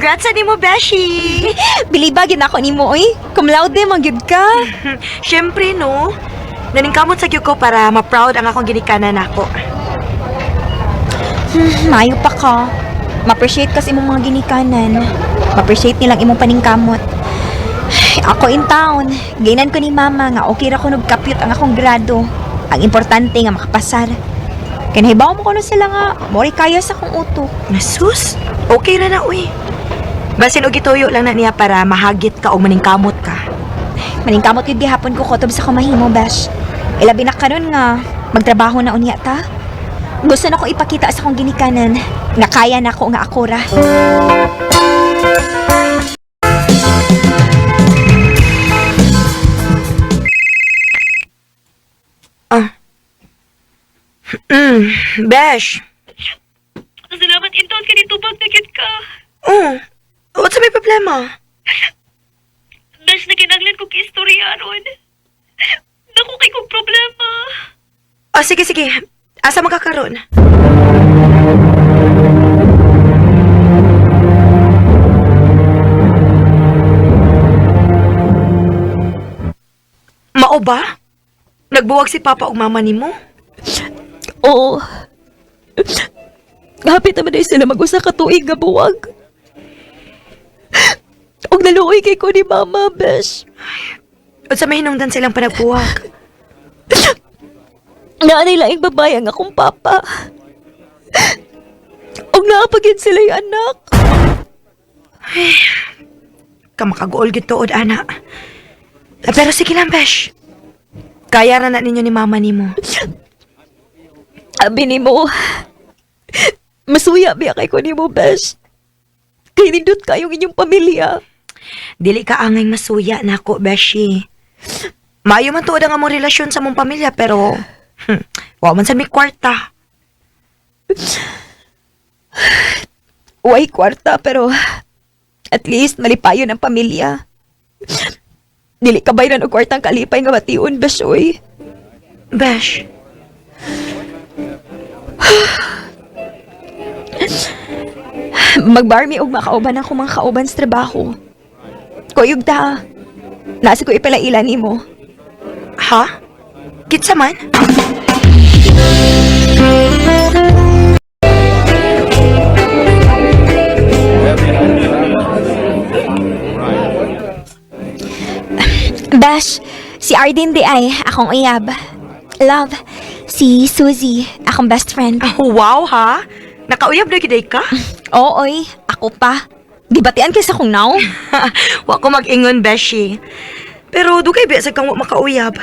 Congrats sa nimo, Beshi! Biliba gid ako nimo oy. Cum laude man gyud ka. Siyempre, no? Naningkamot sa gyud ko para ma-proud ang akong ginikanan nako. Maayo pa ka. Ma-appreciate kasi imong mga ginikanan. Ma-appreciate nilang imong paningkamot. Ay, ako in town. Gainan ko ni mama nga okay ra ko kapyot ang akong grado. Ang importante nga makapasar. Kay nahibaw mo kuno sila nga mori kaya sa akong utok. Nasus, okay ra na, uy. Basin og gituyo lang na niya para mahagit ka o maningkamot ka. Maningkamot yun gihapon ko kotob sa kumahimo, Besh. Ilabi na karon nga magtrabaho na unya ta. Gusto na ko ipakita sa akong ginikanan nga kaya na ako nga ako ra. Besh. Salamat intaon ka nito pag nagit ka. Oh, what's may problema? Dash na kinanglan ko istorya aron. Dako kay kong problema. Oh, sige, sige. Asa man ka karon? Mao ba? Nagbuwag si Papa ug Mama nimo? Oo. Hapit naman ay sila mag-usa ka tuig nga buwag. Og naluoy kay ko ni Mama, besh. Unsa may hinungdan silang panagbuwag? Naanay laing babae ang akong papa. Og naapagid sila yung anak. Kamakaguol gid tuod ana. Ah, pero sige lang, Besh. Kaya ra na ninyo ni Mama nimo. Abi ni mo, masuya biya kay ko ni mo, besh. Kay nindot kayong inyong pamilya. Dili ka angay masuya nako, Beshi. Maayo man tuod ang among relasyon sa mong pamilya pero wa man sa mi kwarta. Way kwarta pero at least malipayon ang pamilya. Dili ka bayran og kwartang kalipay nga bation, besh, oy. Besh, Magbarmi og makauban ako mga kauban sa trabaho. Kuyog ta. Nasa ko ipalaila nimo. Ha? Kitsa man? Besh, si Arden di ay akong uyab. Love, si Suzy, akong best friend. Ah, wow ha? Nakauyab na giday ka? Oo, oy, ako pa. Gibatian kay sa kong now. Wa ko mag-ingon, Beshi. Pero dugay biya sa kang wa makauyab.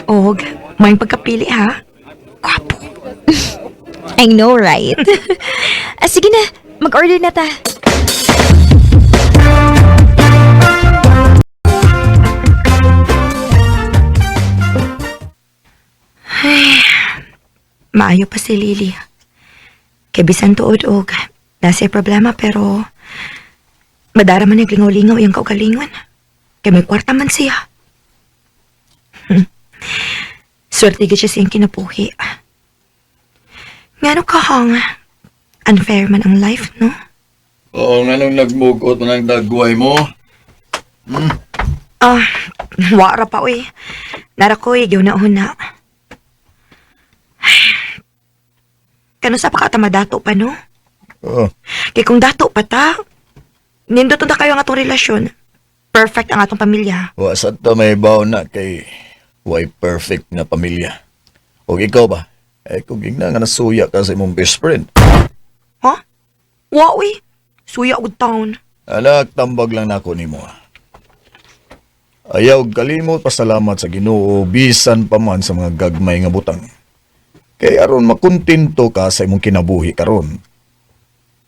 Og, may pagkapili ha? Gwapo. I know, right? Ah, sige na, mag-order na ta. Maayo pa si Lily. Kay bisan tuod og nasa problema pero madara man naglingaw-lingaw iyang kaugalingon. Kay may kwarta man siya. Swerte gid siya sa iyang kinabuhi. Ngano ka hang? Unfair man ang life, no? Oo, nga nung nagmugot mo ng dagway mo. Ah, wara pa uy. Nara ko eh, na. Kano sa pakatama dato pa, no? Oo. Kay kung dato pa ta, nindot na kayo ang atong relasyon. Perfect ang atong pamilya. Wa sa ta may baon na kay way perfect na pamilya. O ikaw ba? Eh, kung gigna nga nasuya ka sa imong best friend. Ha? Wa uy. Suya og town. Alak, tambag lang nako nimo. Ayaw kalimot pasalamat sa Ginoo bisan pa man sa mga gagmay nga butang. Kay aron makontento ka sa imong kinabuhi karon.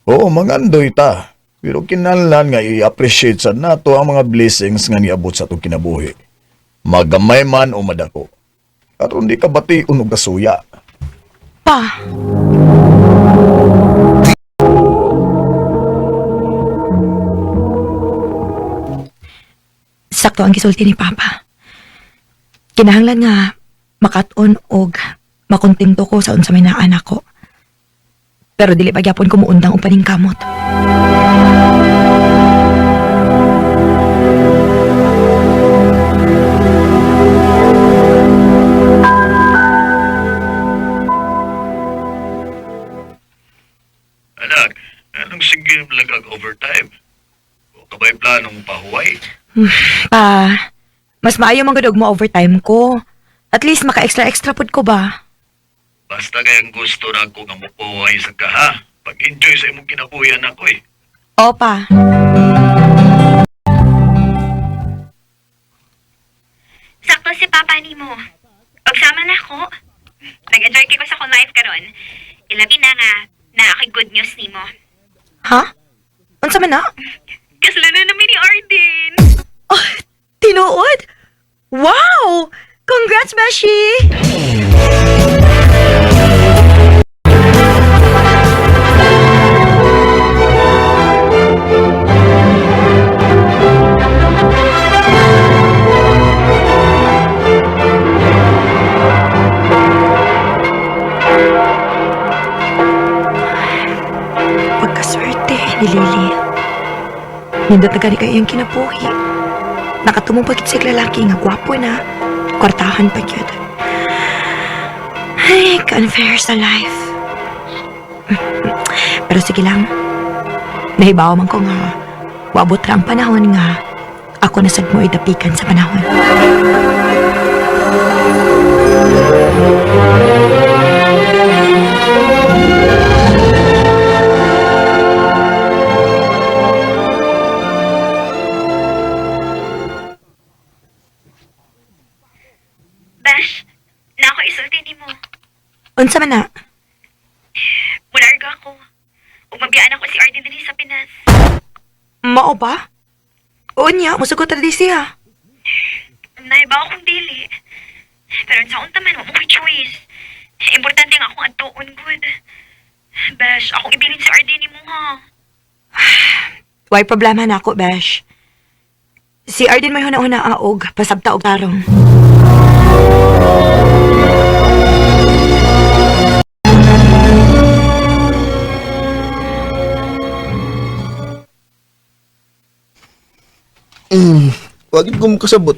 Oo, mangandoy ta. Pero kinahanglan nga i-appreciate sa nato ang mga blessings nga niabot sa atong kinabuhi. Magamay man o madako. Aron di ka bation og kasuya. Pa. Sakto ang gisulti ni Papa. Kinahanglan nga makat-on og makontento ko sa unsa may naa ko. Pero dili pa gyapon ko muundang og paningkamot. Pa, mas maayo man gud og mo overtime ko. At least maka-extra-extra pud ko ba? Basta kayang gusto na ako nga mupuhay sa ka, ha? Pag-enjoy sa imong kinabuhi anak ko eh. Opa. Sakto si Papa nimo. Pagsama na ako. Nag-enjoy kay ko sa akong life karon. Ilabi na nga na ako'y good news nimo. Ha? Unsa man na? Kasalanan namin ni Arden. Oh, tinuod? Wow! Congrats, Beshi! Pagkaswerte ni Lily. Nindot na gani kayo iyang kinabuhi. Nakatumong pagit sa lalaki nga gwapo na, kwartahan pa gyud. Ay, ka-unfair sa life. Pero sige lang. Nahibaw man ko nga, wabot ra ang panahon nga, ako na sad mo idapikan sa panahon. Bash, na ako isulti nimo. Unsa man na? Mularga ako. Ug mabiyaan ako si Arden dinhi sa Pinas. Mao ba? Unya, musugot ra di siya. Naiba akong dili. Pero sa unta man, wa mo ko'y choice. Importante nga akong adtuon good. Bash, akong ibilin si Arden nimo ha. Why problema na ako, Besh? Si Arden may huna-huna aog, pasabta og tarong. Wag ko makasabot.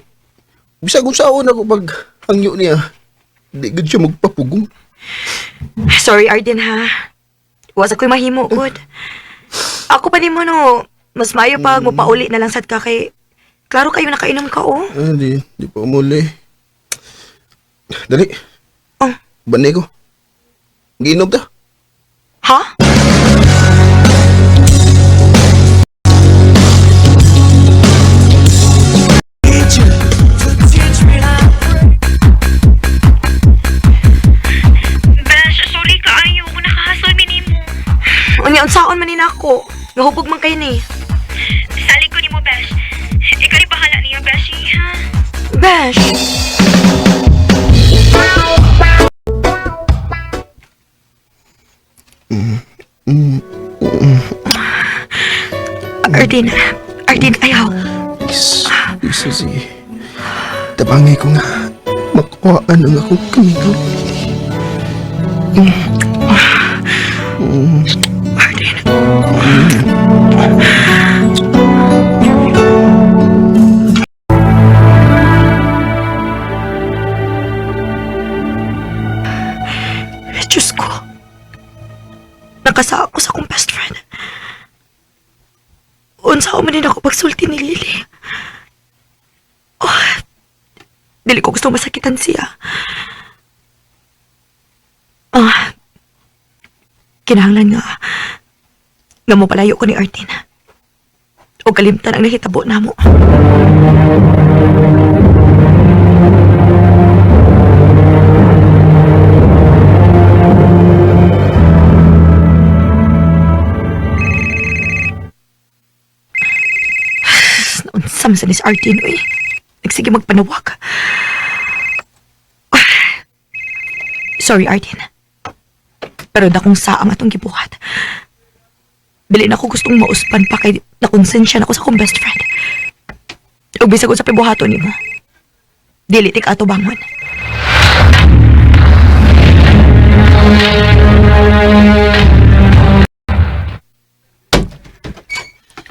Bisag unsaon ako pag hangyo niya. Di gud siya magpapugong. Sorry, Arden, ha? Was ako'y mahimo, good. Ako pa nimo no, mas maayo pag mopauli na lang sad ka kay klaro kayo nakainom ka, oh. Ah, di pa umuli. Dali. Oh. Bani ko. Giinom ta. Ha? Bash, sorry kaayo. Kung nakahasol mi nimo. Unya, unsaon man ni nako? Nahubog man kayo ni. Salig ko nimo, Bash. Ikaw rin bahala niya, Beshi, ha? Besh! Arden, Arden, ayaw. Please, please, Suzy. Tabangay ko nga. Makuhaan ang akong kamingaw. Arden. Diyos ko. Nakasa ako sa akong best friend. Unsa man din ako pagsulti ni Lily. Oh, dili ko gusto masakitan siya. Ah, kinahanglan nga nga mo palayo ko ni Artin. O kalimtan ang nahitabo namo. Naunsa man sa ni si Artin, uy. Nagsige magpanawag. Sorry, Artin. Pero dakong saang atong gibuhat. Dili na ako gustong mauspan pa kay nakonsensya na ako sa akong best friend. Ug bisag unsa pa'y buhaton nimo. Dili tik ato bangon.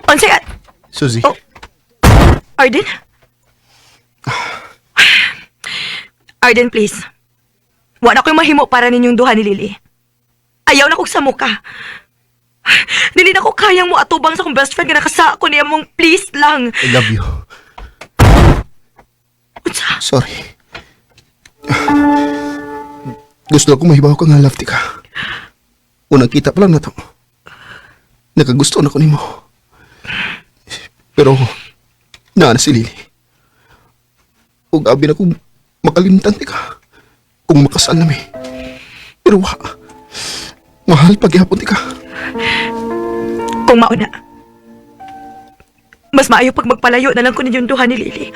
Unsay at Suzy. Oh. Arden? Arden, please. Wala ko'y mahimo para ninyong duha ni Lily. Ayaw na kog sa muka. Dili na ko kayang mo atubang sa akong best friend nga nakasa ko niya mong please lang. I love you. Unsa? Sorry. Gusto ko mahibaw ka nga love ti ka. Unang kita pa lang na to. Nakagusto na ko nimo. Pero, naa na si Lily. Ug abi na kong makalimtan ti ka. Kung makasal na mi. Pero wa. Mahal paghihapon ti ka. Kung mauna, mas maayo pag magpalayo na lang ko ninyong duha ni Lily.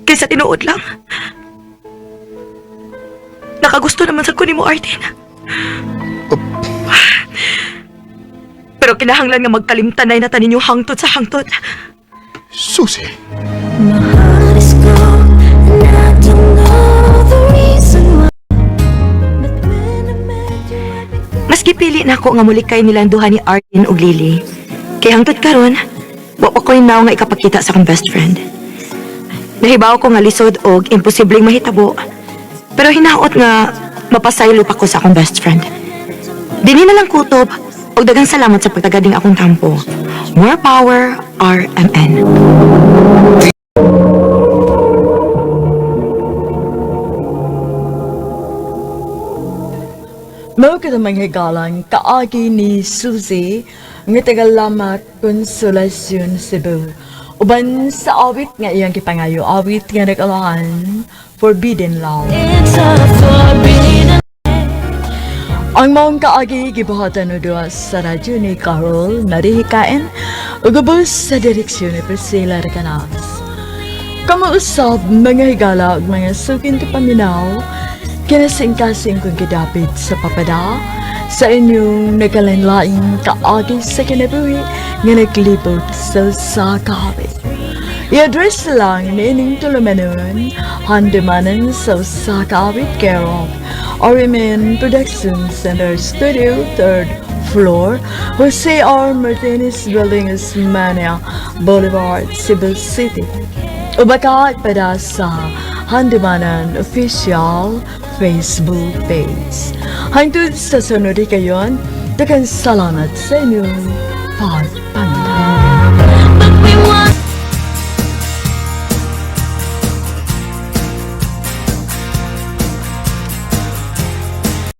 Kaysa tinuod lang. Nakagusto naman sa kunin mo, Artin. Oh. Pero kinahanglan nga magkalimtanay na tanin yung hangtod sa hangtod. Susi. My heart is cold and I don't know the reason why. But when I met you, I began. Mas gipili na ako nga mulikay nilang duha ni Artin ug Lily. Kay hangtod karon, wa pa ko'y naw nga ikapakita sa akong best friend. Nahibaw ko nga lisod og imposibleng mahitabo. Pero hinaot nga mapasaylo pa ko sa akong best friend. Dini na lang kutob og daghang salamat sa pagtagading akong tampo. More power, RMN. Mao ka mga higalang kaagi ni Susie nga taga-Lamat, Consolacion, Cebu. Uban sa awit nga iyang gipangayo, awit nga nag-alahan, Forbidden Love. It's a forbidden. Ang maong kaagi gibuhatan o duha sa radyo ni Carol Marihikain ug ubos sa direksyon ni Priscilla Recanas. Kamo usab mga higala ug mga sukin ti paminaw, kinasingkasing kong gidapit sa papada sa inyong nagkalainlaing kaagi sa kinabuhi nga naglibot sa usa ka awit. I-address lang niining tulumanon, handumanan sa usa ka awit, care of RMN Production Center Studio, 3rd floor, Jose R. Martinez Building, Osmeña Boulevard, Cebu City. O baka pada sa Handumanan Official Facebook page. Hangtod sa sunod kayon, daghang salamat sa inyong pagpaminaw.